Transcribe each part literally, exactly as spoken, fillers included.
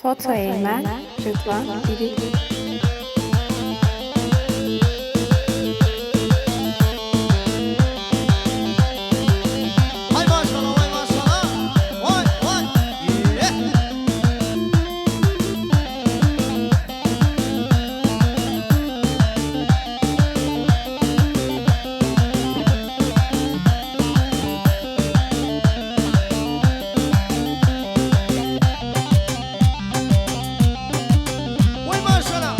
Fotoyê me, Ridwan Dîlî. Hay maşallah, hay maşallah. Vay, vay. Yeah. Vay maşallah.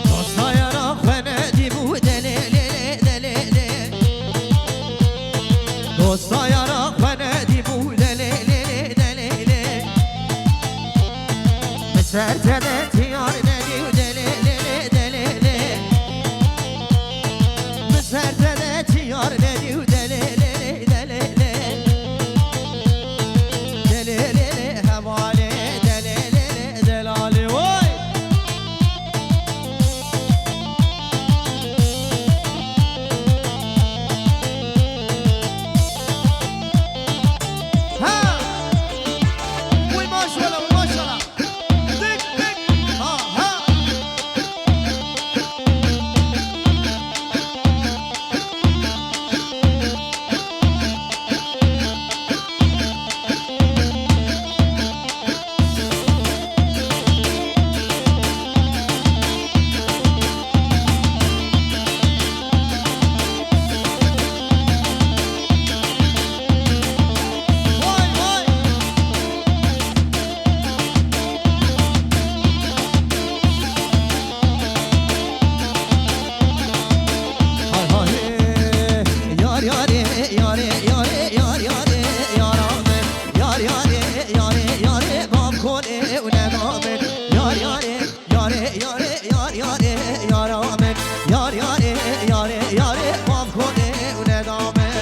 Dosta yara xwe nedîbû, delê lê lê, delê lê. Dosta yara xwe nedîbû, delê lê lê, delê lê. Min ser te de tiyar nedî, delê lê lê, delê lê. Min ser te de tiyar nedî, delê lê lê, delê lê. Delê lê lê, hevalê, delê lê lê, delalê, oy. Ha! Oy maşallah, maşallah. Dik, dik. Ha, ha. Hay hay, yar yarê, yarê, yarê, yar yarê, yara min. Yar yarê, yarê, yarê, bavkolê û neda min. Yar yarê, yarê, yarê, yar yarê, yara min. Yar yarê, yarê, yarê, bavkolê û neda min.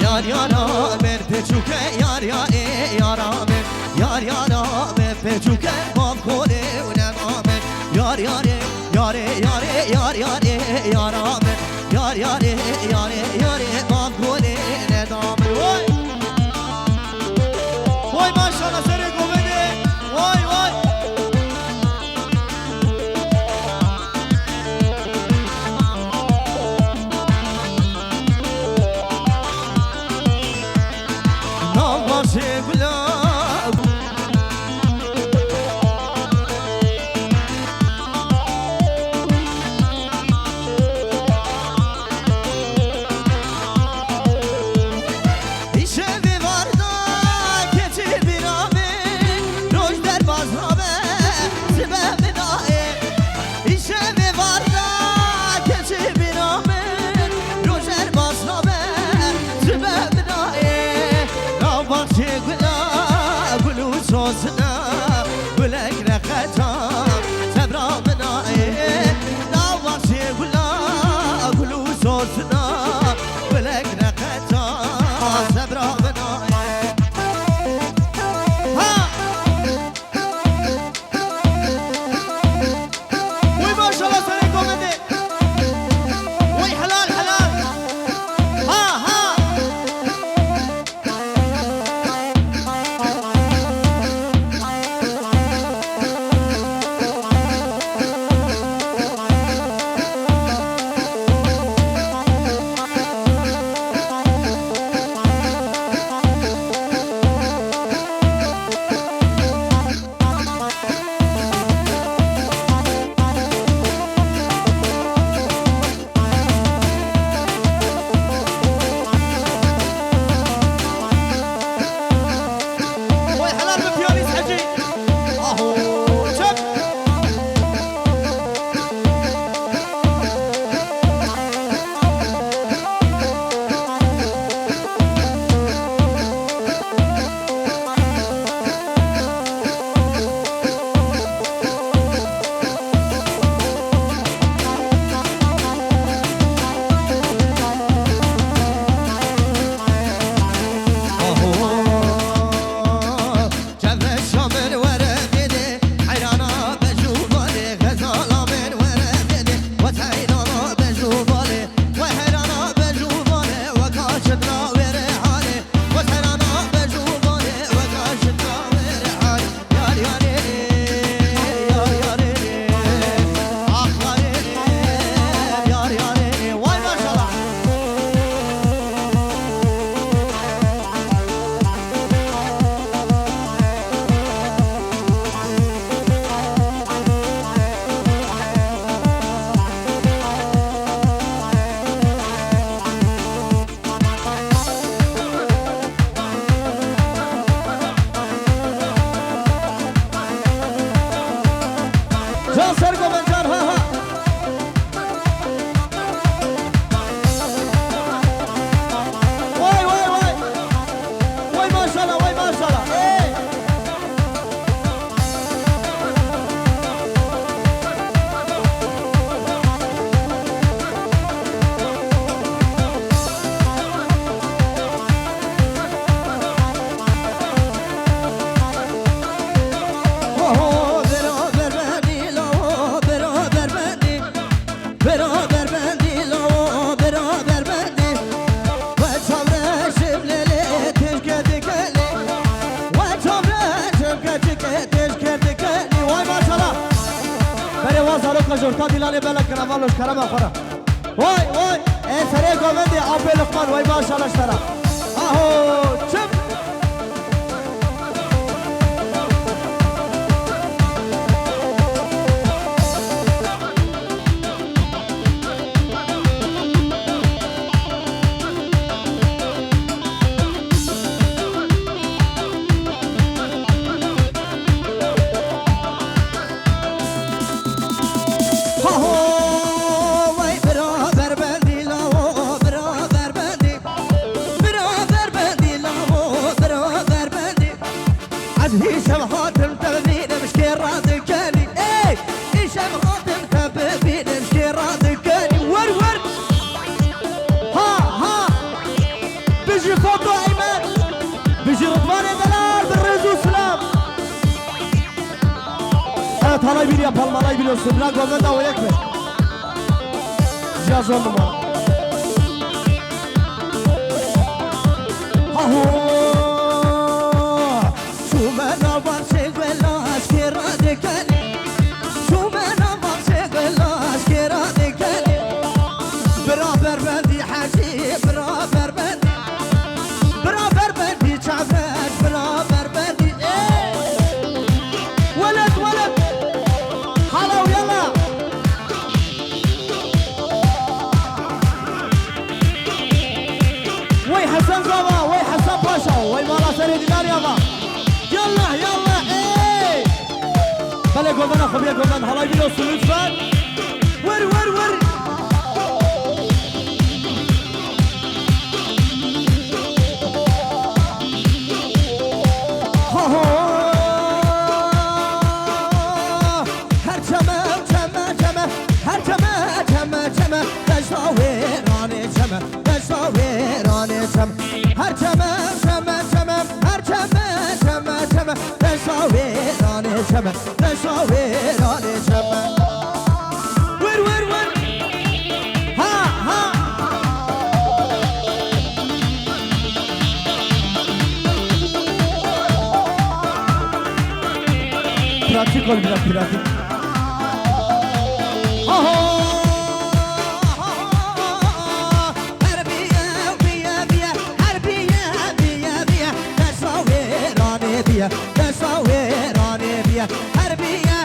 Yar yara min, peçûke yar yarê, yara min. Yar yara min, peçûke bavkolê û nema min. Yar yarê, yarê, yarê, yar yarê, yara min. Yar yarê, yarê, yarê, bavkolê neda min. Vay! Vay maşallah, serê govendê. Vay, vay. Nav başê gula. Alê bela kira valo kerema xwe re. Vay, vay. E, serê govendê Apê Luqman, vay maşallah ji te re. Aho, çim. Haho, vay birader bendî lawo, birader bendî. Birader bendî lawo, birader bendî. Ez hîşev hatim te bibînim, ji kê radikenî. Ey, hîşev hatim te bibînim, ji kê radikenî. Wer, wer. Ha, ha. Bijî Foto Eymen. Bijî Ridvanê Delal, bi rêz û silam. Evet, halay bîr ya, palmalay bîr olsun. Bira govenda o yek be. Cihaz on numara. Haho. Şûmena baxçê gula, ez kê radikenî. Şûmena baxçê gula, ez kê radikenî. Birader bendî hecî, birader bendî. Birader bendî çavreş, birader bendî. Ê! Weled, weled. Hala û yala. Wey Hesen Zava, wey Hesen Paşa, wey mala serê dînarê ava. Yallah, yallah, ey! Belê govena xwe bîye goven, halay bîr olsun lütfen. Wer, wer, wer. Ha, ha. Her çeme, çeme, çeme, her çeme, çeme, çeme, deşta wêranê çeme, deşta wêranê çeme. Her çeme, çeme, çeme, her çeme, çeme, çeme, deşta wêranê çeme, deşta wêranê çeme. Wer, wer, wer. Ha, ha. Pratik ol biraz, pratik. Aha! Her biye, biye, biye, her biye, biye, biye, desta wêranê biye, desta wêranê biye, her biye,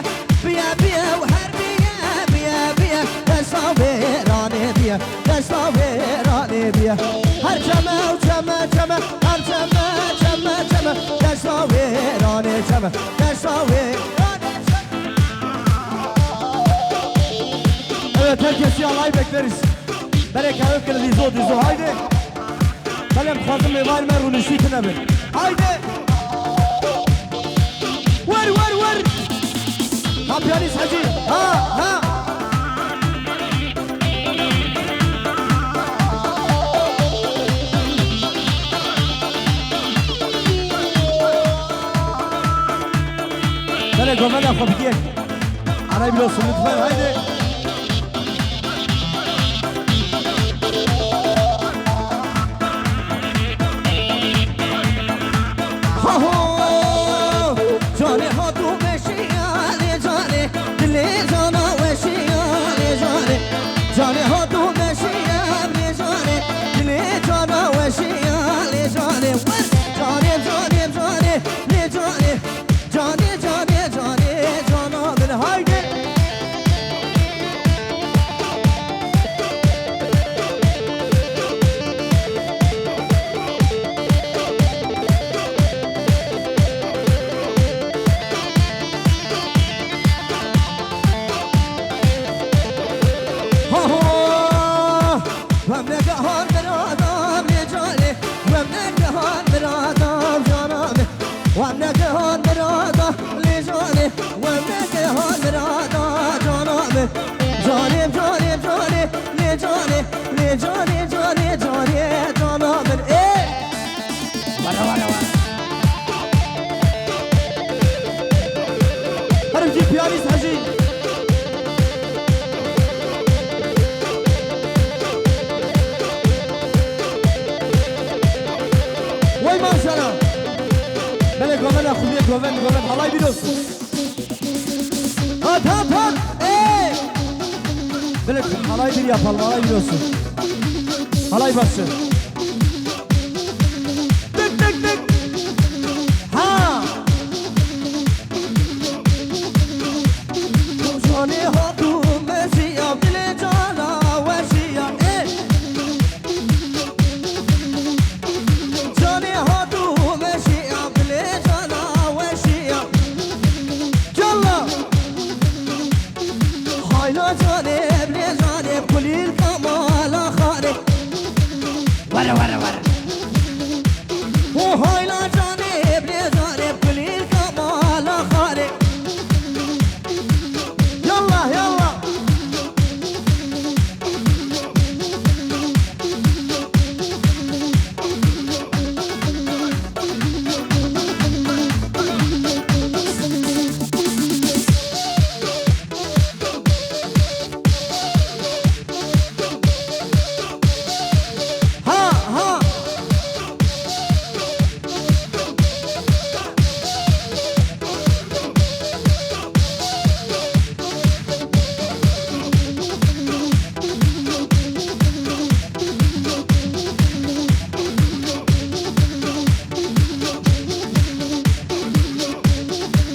biye, biye, her biye, biye, biye, desta wêranê biye. Deşta wêranê biye. Her çeme û çeme çeme, her çeme çeme çeme, deşta wêranê çeme, deşta wêranê çeme. Evet, herkesi alay bekleriz. Berek ayakları dizo dizo, haydi. Belê em dixwazin mêvanê me rûniştî tune bin. Haydi. Wer, wer, wer. Ha, piyanîst Hecî. Ha, ha. Belê, govenda xwe bidiyek. Anay biliyorsun lütfen, haydi. Ha ho! Canê hatû meşiya lê canê, dilê cana weşiya lê canê. Canê hatû meşiya lê canê, dilê cana weşiya lê canê. Wer! Canê, canê, canê, lê canê. Canê, canê, canê, cana min, haydi. Ha ha! Wem negehan miradam lê canê, wem negehan miradam cana min. Wem negehan mirada lê canê, wem negehan mirada cana min. Canê, canê, canê, lê canê, lê canê, canê, canê, cana min. Ê! Were, were, were. Herim jî piyanîst Hecî. Vay maşallah. Belê govena xuliyê goven, goven halay bîr olsun. Hat, hat, hat. Ê! Böyle halay bir yapalım, halay bir olsun. Halay başı. Tık tık tık. Ha! Canê hatû meşiya, dilê cana weşiya. Ê! Canê hatû meşiya, dilê cana weşiya. Yalla! Hayla canê, bilê canê, kulîl kamala xanê. Were, were, were. O hayla canê, bilê canê, kulîl kamala xanê. Yalla, yalla. Ha, ha.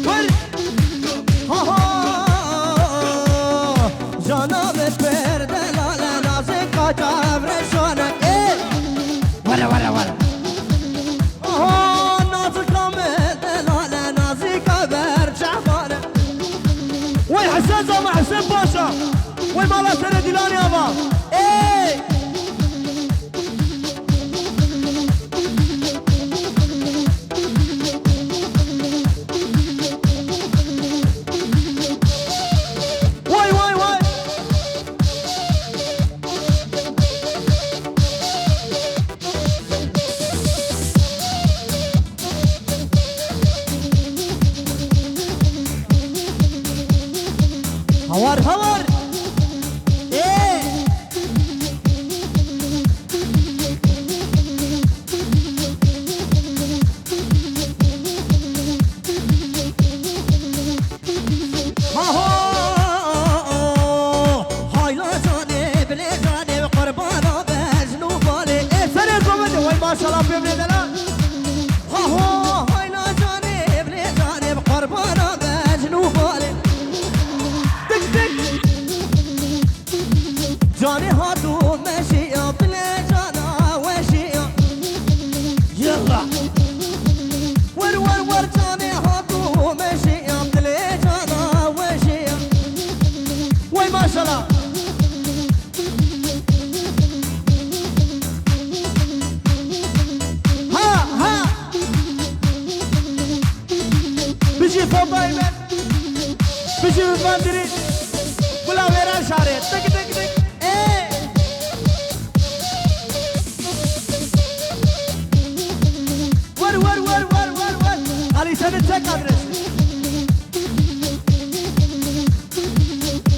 Wer! Ha ha! Cana min pir delale, nazika çavreşane. Ê! Were, were, were. Aha, nazika min delale, nazika berçavane. Wey Hesen Zama, Hesen Paşa. Wey mala sere Dilanê ava. Ê! Vay, vay, vay. Hawar, hawar. Ê! Haho! Hayla canê, bilê canê, qurbana bejn û balê. Ê, serê zomete, way maşallah, pê bilê dela. Haho! Hayla canê, bilê canê, qurbana bejn û balê. Dik, dik. Canê hatû meşiya, bilê cana weşiya. Yalla. Wer, wer, wer, canê hatû meşiya, dilê cana weşiya. Wey maşallah. Ha, ha. Bijî Fodayê me. Bijî Bibandirî. Gula wêra şarê. Tik, tik, tik. Ê! Wer, wer, wer, wer, wer, wer. Alîşanê çek adres.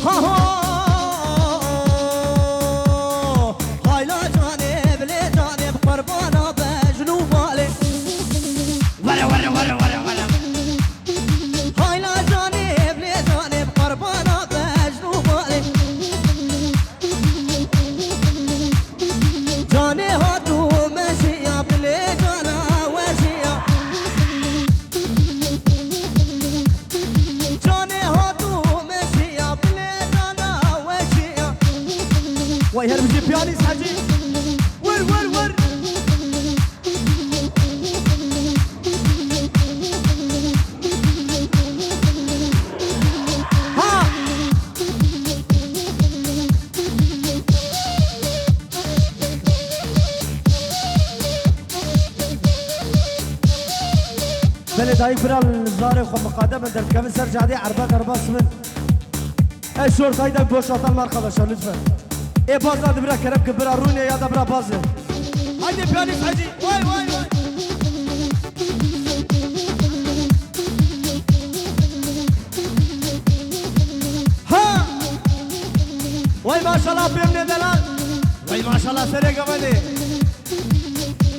Ha, ha. Hayla canê, bilê canê, qurbana bejn û balê. Were, were, were, were, were. Hayla canê, bilê canê, qurbana bejn û balê. Canê hatû meşiya, bilê cana weşiya. Canê hatû meşiya, bilê cana weşiya. Way her bijî piyanîst Hecî. Wer, wer, wer. Ha! Belê dayik bira li zarê xwe miqadem in, derdikevin ser cadê, erbet erbas bin. Ez şortayı da boşaltalım arkadaşlar lütfen. E baz hadi bira kerem ki bira rûnê ya da bira bazı. Haydi piyanist Hacı. Vay vay vay. Ha! Vay maşallah pêm ne delal. Vay maşallah sene gavade.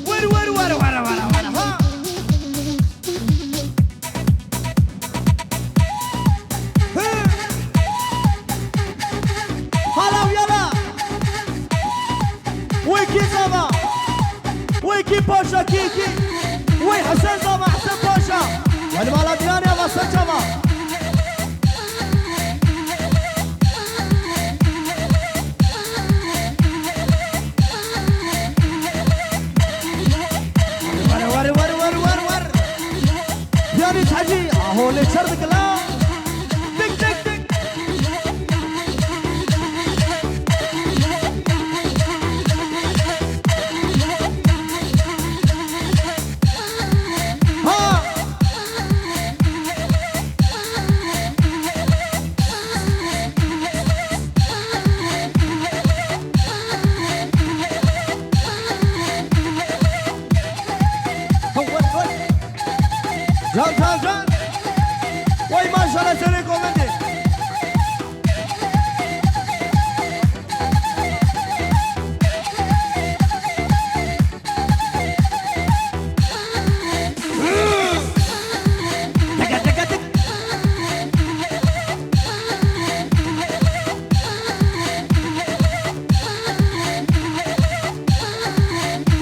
Vur vur vur vur vur vur. Ha! Hı! Alav yala. Wê kî zava? Wê kî paşa, kî, kî? Wê Hesen zava, Hesen paşa. Wê li mala Dilanê ava ser çava. Were, were, were, were, were, were. Yanî Hecî, aho lê çer dikila. Tik, tik, tik. Ha! Can, can, can. Vay maşallah, seni komedi.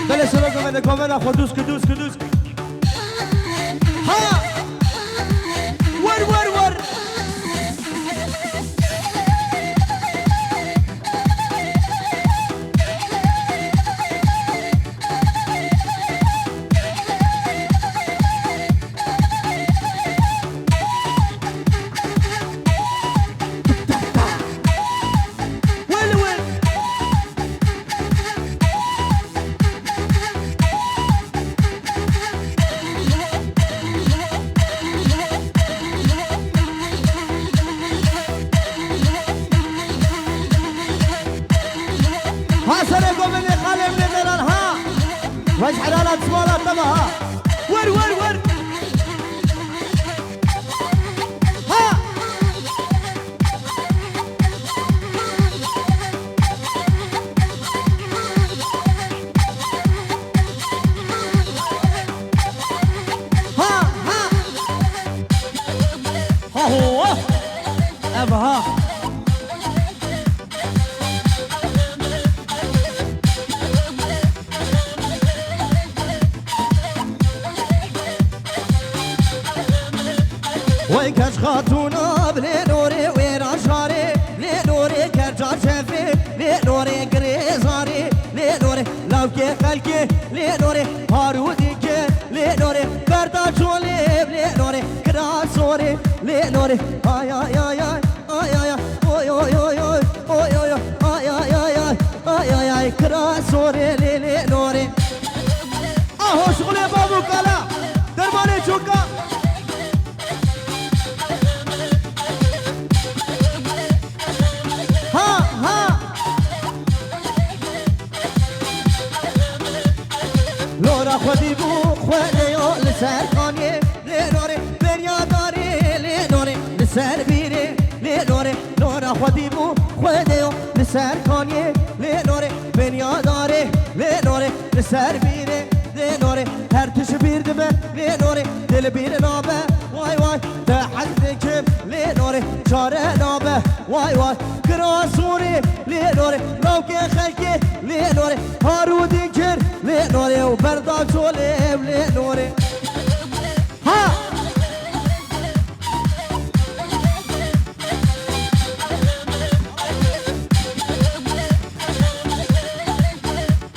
Belê sero komedi, komedi, xwe dûz ki, dûz ki, dûz ki. Ha! Wer, wer, wer! Wer, wer! Ha serê govê xalê min ê deran ha. Wej helala dizmala te be ha. Wer, wer, wer. Ha! Ha, ha! Ha, ho! Ev ha! Wey keç xatûna, lê norê wêra şarê, lê norê kerca çefê, lê norê girê zarê, lê norê lawkê xelkê, lê norê harûdîkê, lê norê berda çolê, lê norê kira sorê, lê norê ay ay ay ay. Ay, ay, ay, oy, oy, oy, oy, oy, oy, oy, ay, ay, ay, ay, ay, ay, ay, kira sorê lê lê norê. Aho şixulê bav û kala, dermanê çoka. Ha, ha. Lora xwedî bû, xwedê yo li ser kaniyê. Lê norê beryadarê, lê norê li ser bîrê, lê norê nora xwedî bû, xwedê yo li ser kaniyê, lê norê beryadarê, lê norê li ser bîrê, lê norê her tişt bîr dibe, lê norê dil bîr nabe, way way te hez dikim, lê norê çare nabe, way way kira sorê, lê norê lawkê xelkê, lê norê harûdî kir, lê norê û berda çolê, lê norê. Ha!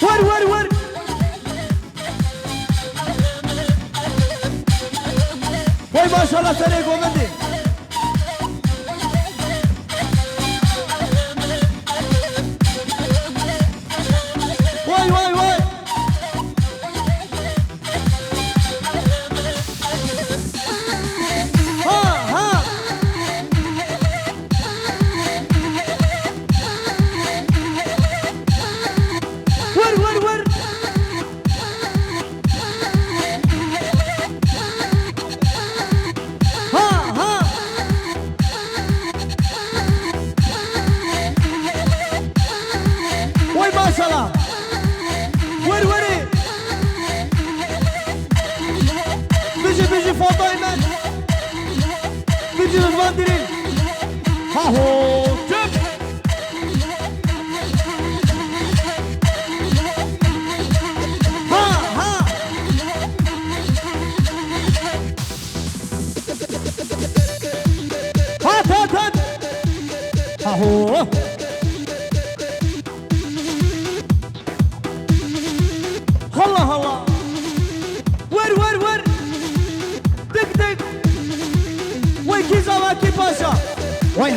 Wer, wer, wer! Hey maşallah serê govendê. Vay, vay, vay. Ha, ha. Vur, vur, vur. Ha, ha. Vay maşallah. Vur, vur. Bijî, bijî Fatayê me. Bijî Rizvan Dirîn. Ha ho. Çök.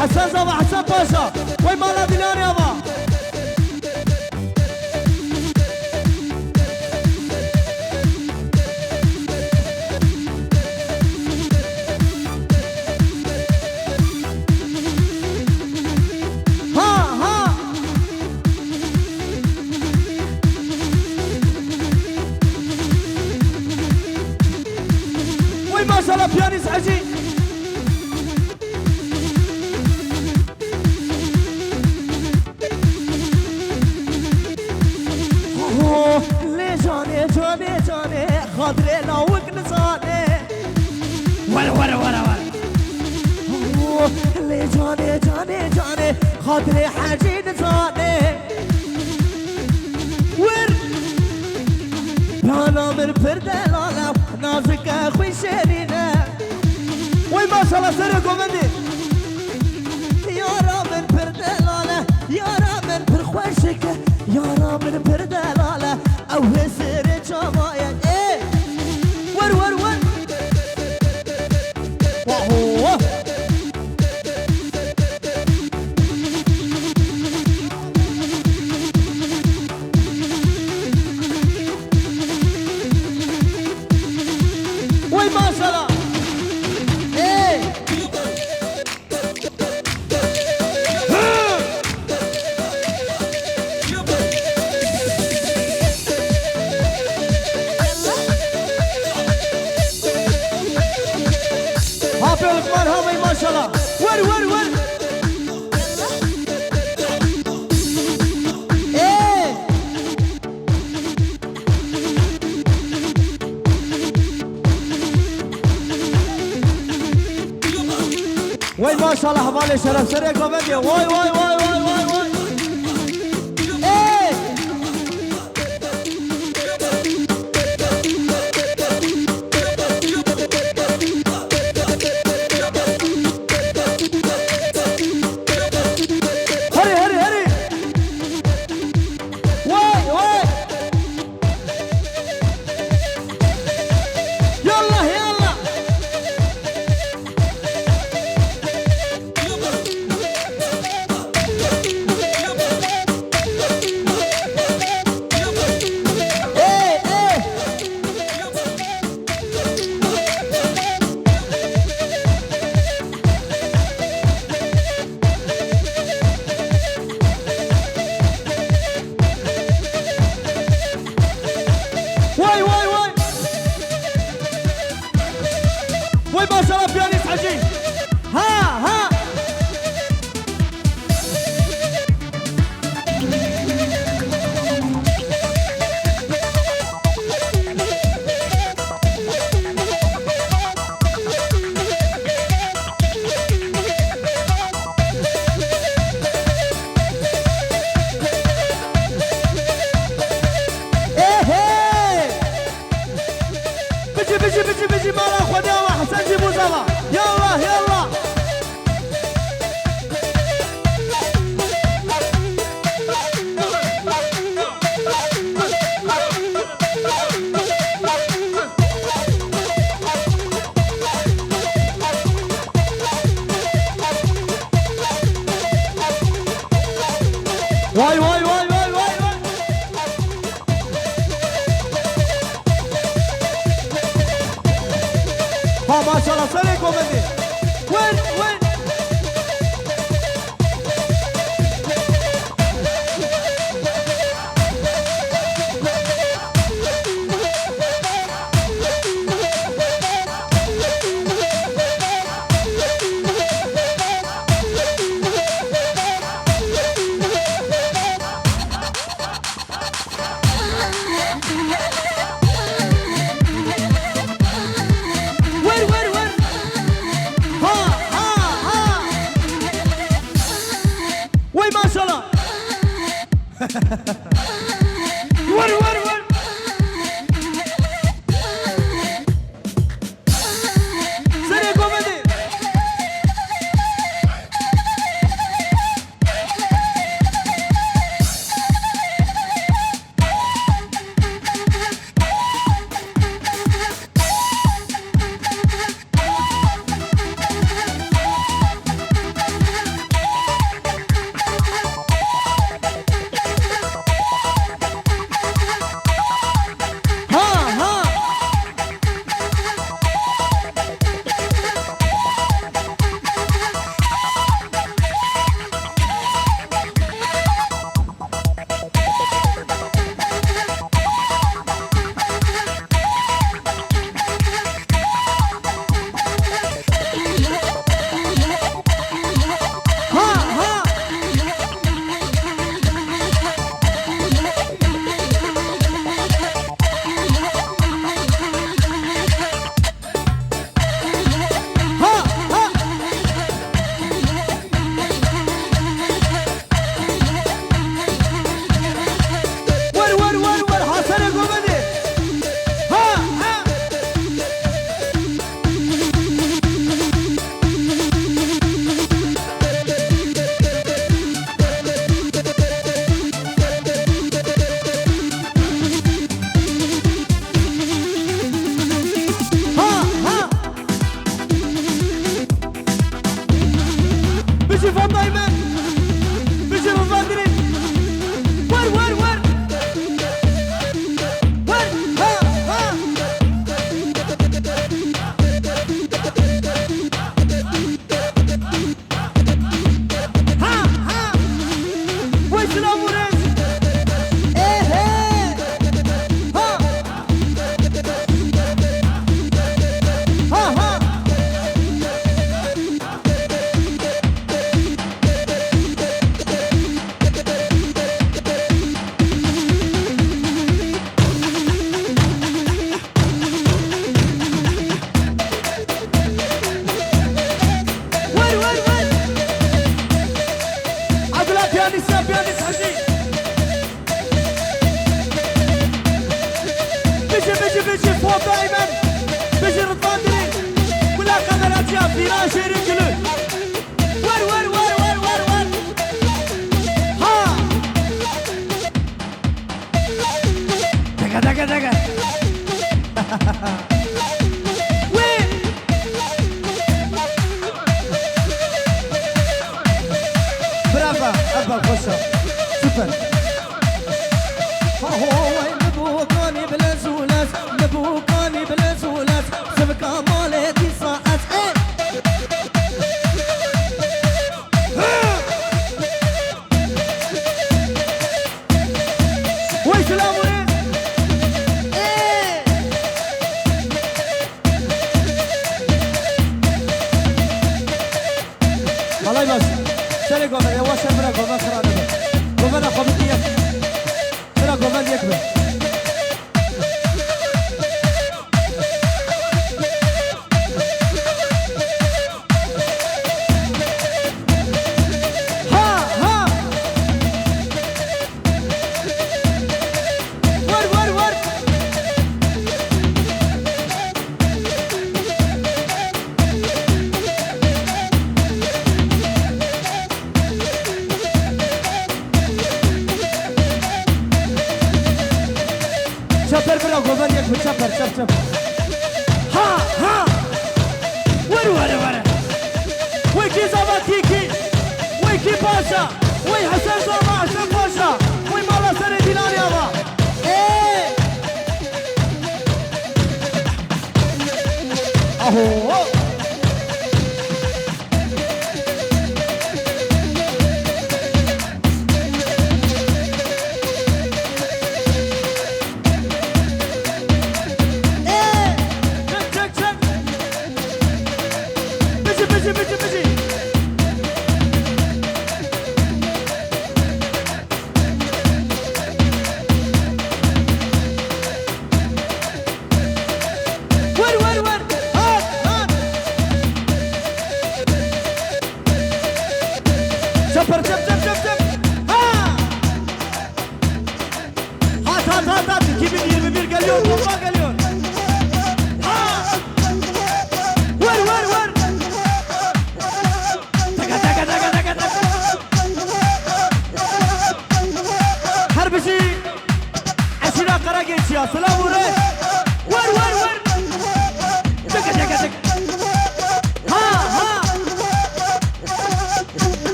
Hesen Zava, Hesen Paşa. Wey mala Dilanê ava. Ha, ha. Wey maşallah piyanîst Hecî. Oh, lê canê, canê, canê, xatirê lawik nizane. Were, were, were, were. Oh, lê canê, canê, canê, xatirê Hecî nizane. Wir. Bana min pir delal e, nazike xwî şêrîn e. Wey maşallah serê govendê. Yara min pir delal e, yara min pir xweşik e, yara min pir delal e, ew hê serê çava ye. Ê! Wer, wer, wer! Waho! Wey maşallah! Ê! Hafê Osman, ha wey maşallah. Wer, wer, wer. Ê! Wey maşallah hevalê şeref serê govendê. Wey, wey, wey, wey, wey, wey. Ê! Herî, herî, herî. Wey, wey. Yallah, yallah. Ê, ê. Wey, wey, wey! Wey maşallah piyanîst Hecî! Ha, ha! Êhê! Bijî, bijî, bijî, bijî, mala Xwedê ava, Hesen jî bû zava. Yallah, yallah. Vay, vay, vay, vay, vay, vay. Ha, maşallah, serê komedî. Wer, wer. Wer, wer, wer. Ha, ha, ha. Wey maşallah. Wer, wer, wer. Serê govendê. Silav û rêz. Ê hê. Ha. Ha ha. Wer, wer, wer. Abdullah piyanîst, piyanîst Hecî. Bijî, bijî, bijî, Fota Eymen. Bijî Ridvan Dirî. Kula kameracıya, Fîran Şêrîn Gülü. Wer, wer, wer, wer, wer, wer. Ha! Dege, dege, dege. Wê! Bravo, ev xweş e. Super. Ha ho, wey, li bokanî bilez û lez, li bokanî bilez û lez, sivka malê dîsa ez ê. Wey silam û rêz. Ê! Halay baş. Serê govend, yavaş ser bira govend xira nebe. Govenda xwe bikî yek. Bira govend yek be. Ha, ha! Wer, wer, wer! Çeper bira, govend yek bi çeper, çep, çep. Ha, ha! Wer, wer, wer! Wekî zava kî kî? Wekî paşa! Wey Hesen zava, Hesen paşa! Wey mala serê dîlanê ava! Ê! Aho! Çek, çek, çek. Bici, bici, bici, bici. Wer, wer, wer. Hat, hat. Çapar, çap, çap, çap, çap. Ha! Hat, hat, hat, hat. iki bin yirmi bir geliyor, bomba geliyor. Ha! Wer, wer, wer. Taka, taka, taka, taka, taka. Her bizi Esîra Karageçiya, silav û rê. Wer, wer, wer. Tıkı, tıkı, tık. Ha, ha.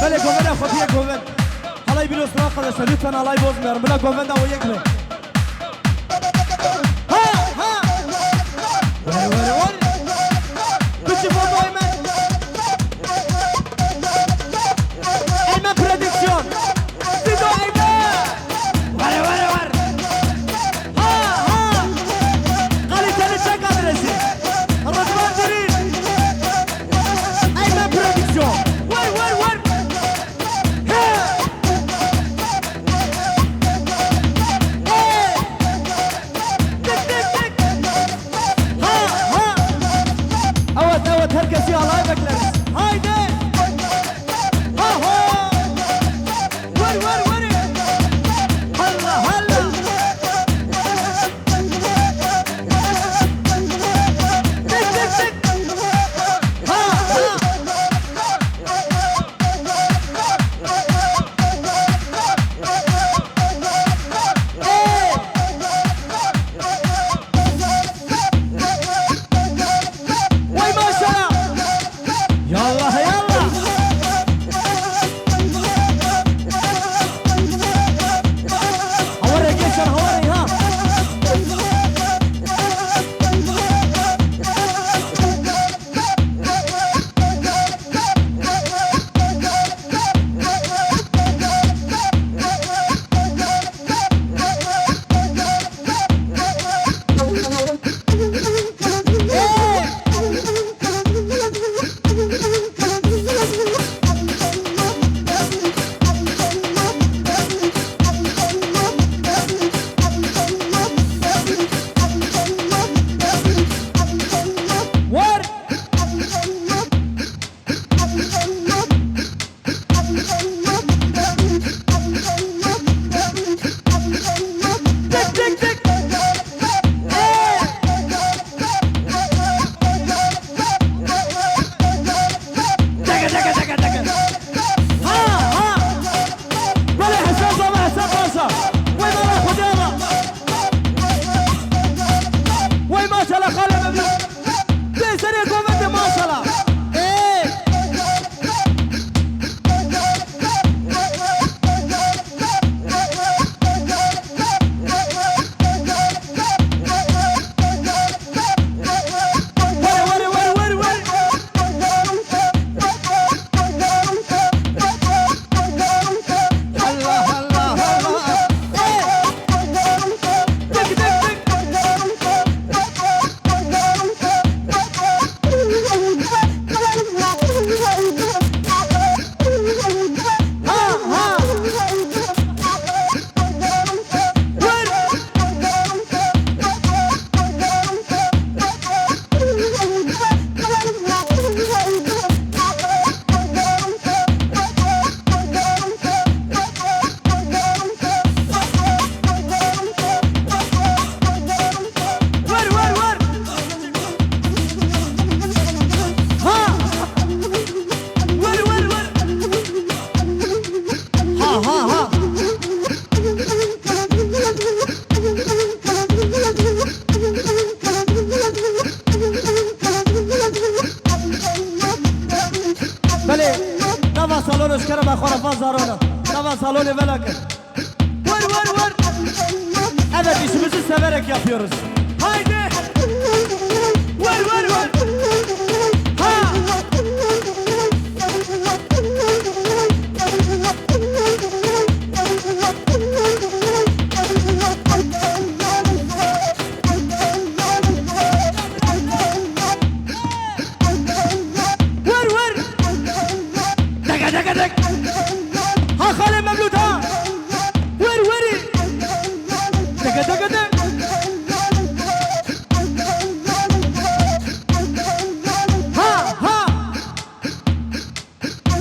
Belê govenda xwe bîye govend. Halay biliyorsun arkadaşlar, lütfen halay bozmayalım. Bila govenda o yek mi? Ha, ha. Wer, wer, wer. Biçim oldu Eymen. Eymen Prodüksiyon. Sido Eymen. Wer, wer, wer. Ha, ha. Kaliteli tek adresi. Rıdvan Dürüz. Eymen Prodüksiyon. Wer, wer, wer. He. He. Tık, tık, tık. Ha, ha. Evet, evet, herkesi alay bekleriz. Haydi. Ha, ha. Vur, vur, vur. Halla, halla. Tık, tık, tık. Ha, ha. Vay maşallah. Nava salonê ji kerema xwe re van zarona. Nava salonê vela kir. Vur, vur, vur. Evet, işimizi severek yapıyoruz. Haydi. Vur, vur, vur. Ha. Vur, vur. Dege, dege, dek. Ha, xalê Mevlûd, ha. Vur, vur. Dege, dege, dek. Ha, ha.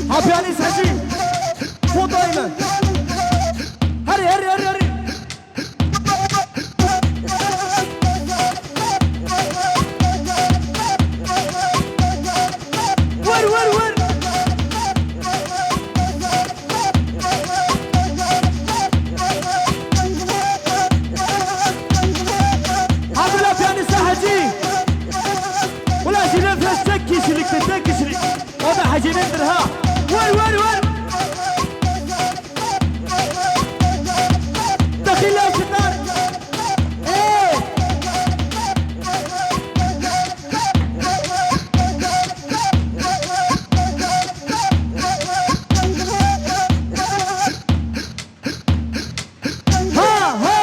Ha, piyanîst Hecî. Fotoyê min. Herî, herî, herî, herî. Vur, vur, vur. Ha, bila piyanîsta Hecî. Ula jî nefes tek kişiliktir, tek kişilik. O da Hecî'nindir ha. Vur, vur, vur. Dexîl ya sitar. Ê! Ha, ha!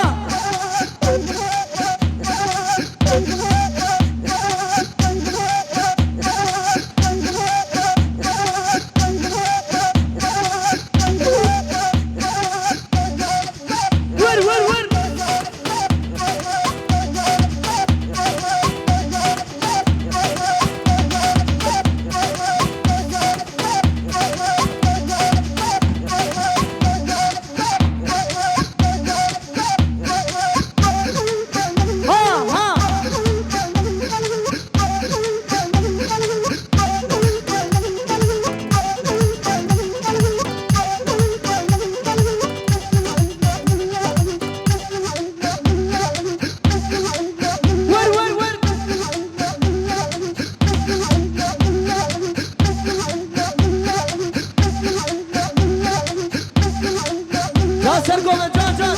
Vur, vur, vur! Ha, ha! Vur, vur, vur! Can ser govê, can, can!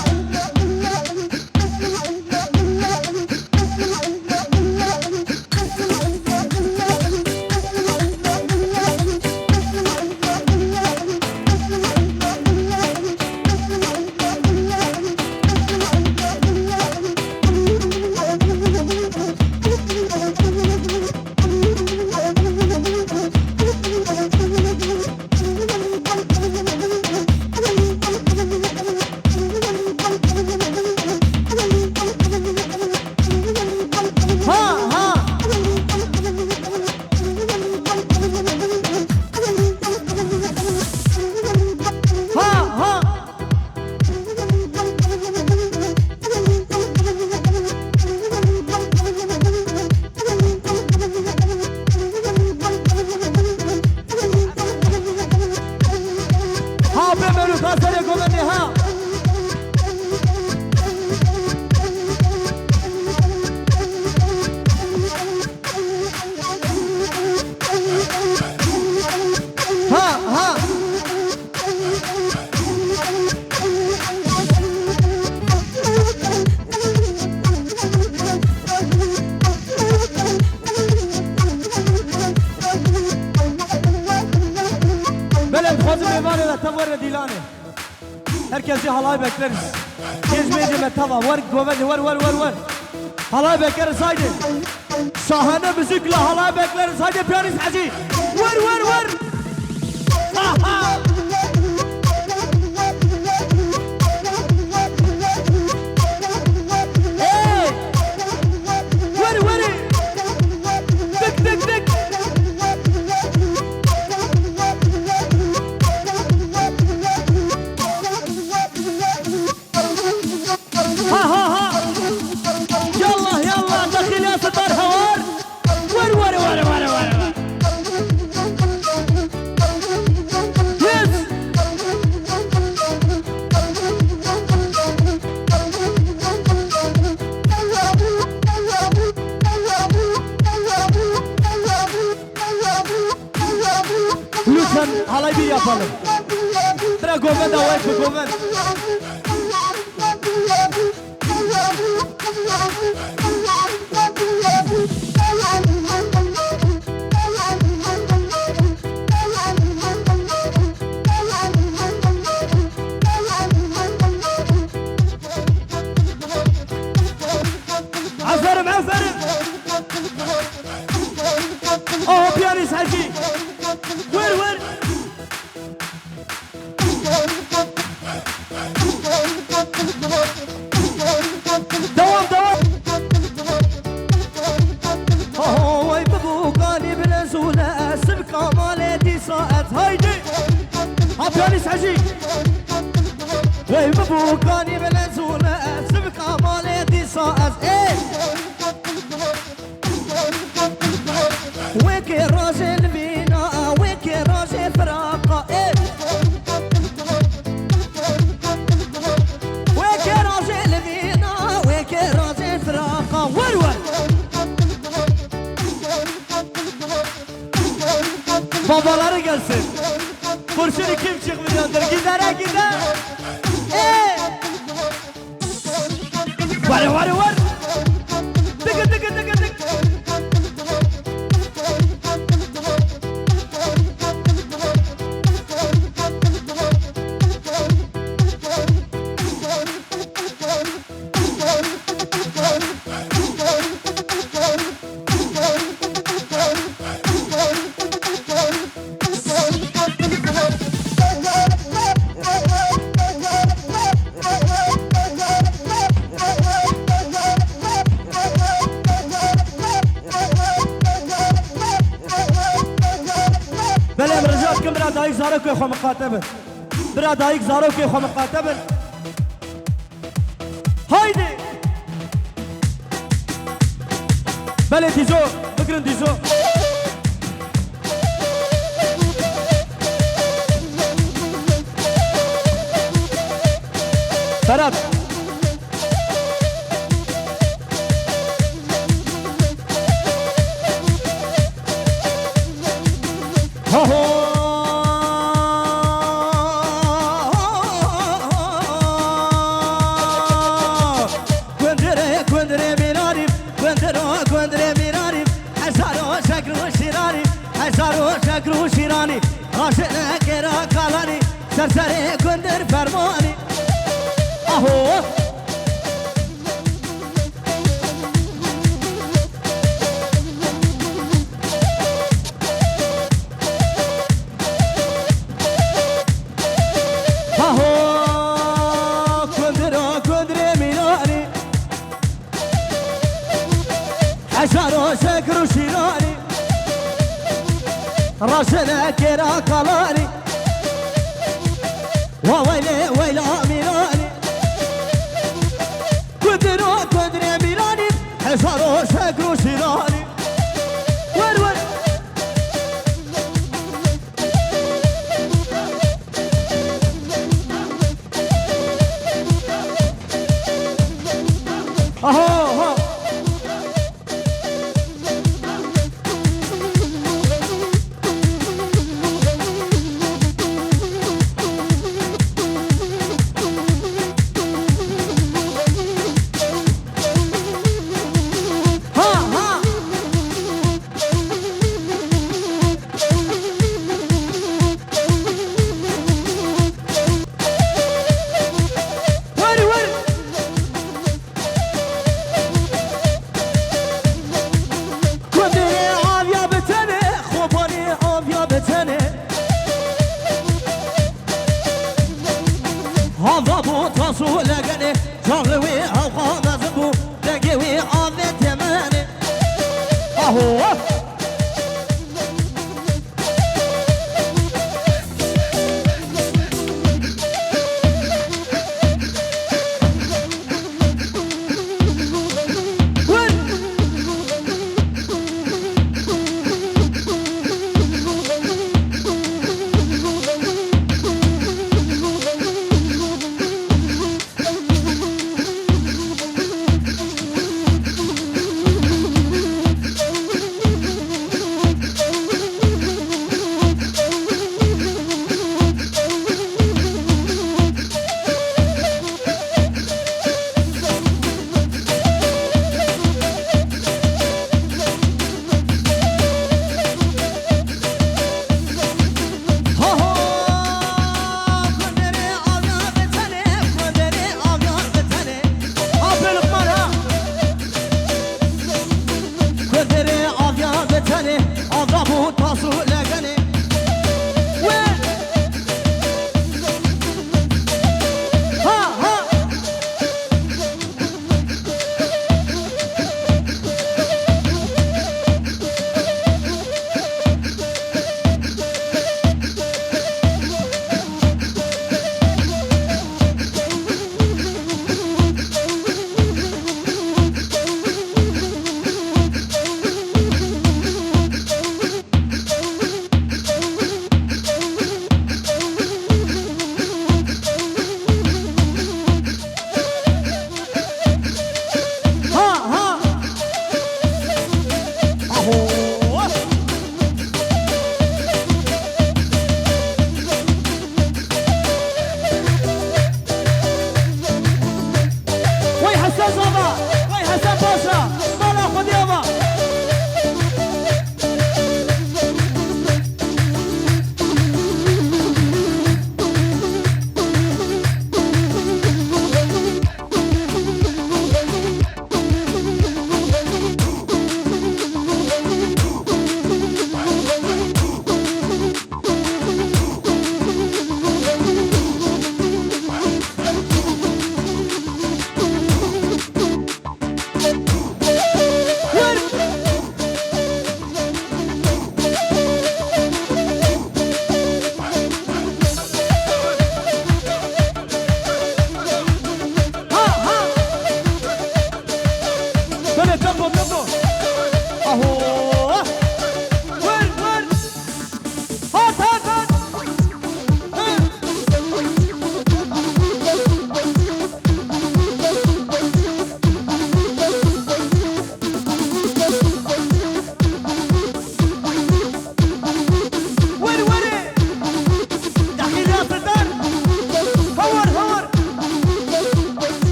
Ha, ha! Ha, ha! Ha, bê Mevlûd, ha serê govendê, ha! Ha, ha! Belê, dixwazim mêvanê de tev were dîlanê. Herkesi halay bekleriz. Gezmeyince me tava. Ver, govende, ver, ver, ver, ver. Halay bekleriz, haydi. Şahane müzikle halay bekleriz. Haydi piyanist Hacı. Ver, ver, ver. Aha. Hey. Ver, ver. Tık, tık, tık. Ha, ha, ha. Yallah, yallah, dexîlê sitar hewar. Wer, wer, wer, wer, wer. Yes. Sen halay bir yapalım. Bırak govenda, vay govend. Aferin, aferin. Aha, piyanist Hecî. Wer, wer. Devam, devam. Aho, wey bibû kanî bile zûle, sibka malê dîsa et. Haydi. Ha, piyanist Hecî. Wey bibû kanî bile zûle, sibka malê dîsa et. Ê! Wekî rojê li vîna, wekî rojê firaqa, ê. Wekî rojê li vîna, wekî rojê firaqa. Wer wer. Babaları gelsin. Kurşunu kim çıkmıyordur? Gidere gider. Ê. Ware, ware, war. Tıkı, tıkı, tıkı, tık. Belê, em rica dikim bira dayik zarokê xwe miqate bin. Bira dayik zarokê xwe miqate bin. Haydi! Belê Dîzo, bigirin Dîzo. Ferhat. Ho, ho! Gundire, gundire mîranî, gundiro, gundire mîranî, hezaro şekr û şîranî, hezaro şekr û şîranî, raşine kêra kalanî, ser serê gundir fermanî. Aho! Haho, kundiro, kundire mîranî. Hezaro şekr û şîranî. Raşine kêra kalanî. Wa weylê, weyla mîranî. Kundiro, kundire mîranî, hezaro şekr û şîranî. Wer, wer. Aha, aha. Ha,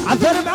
Aferin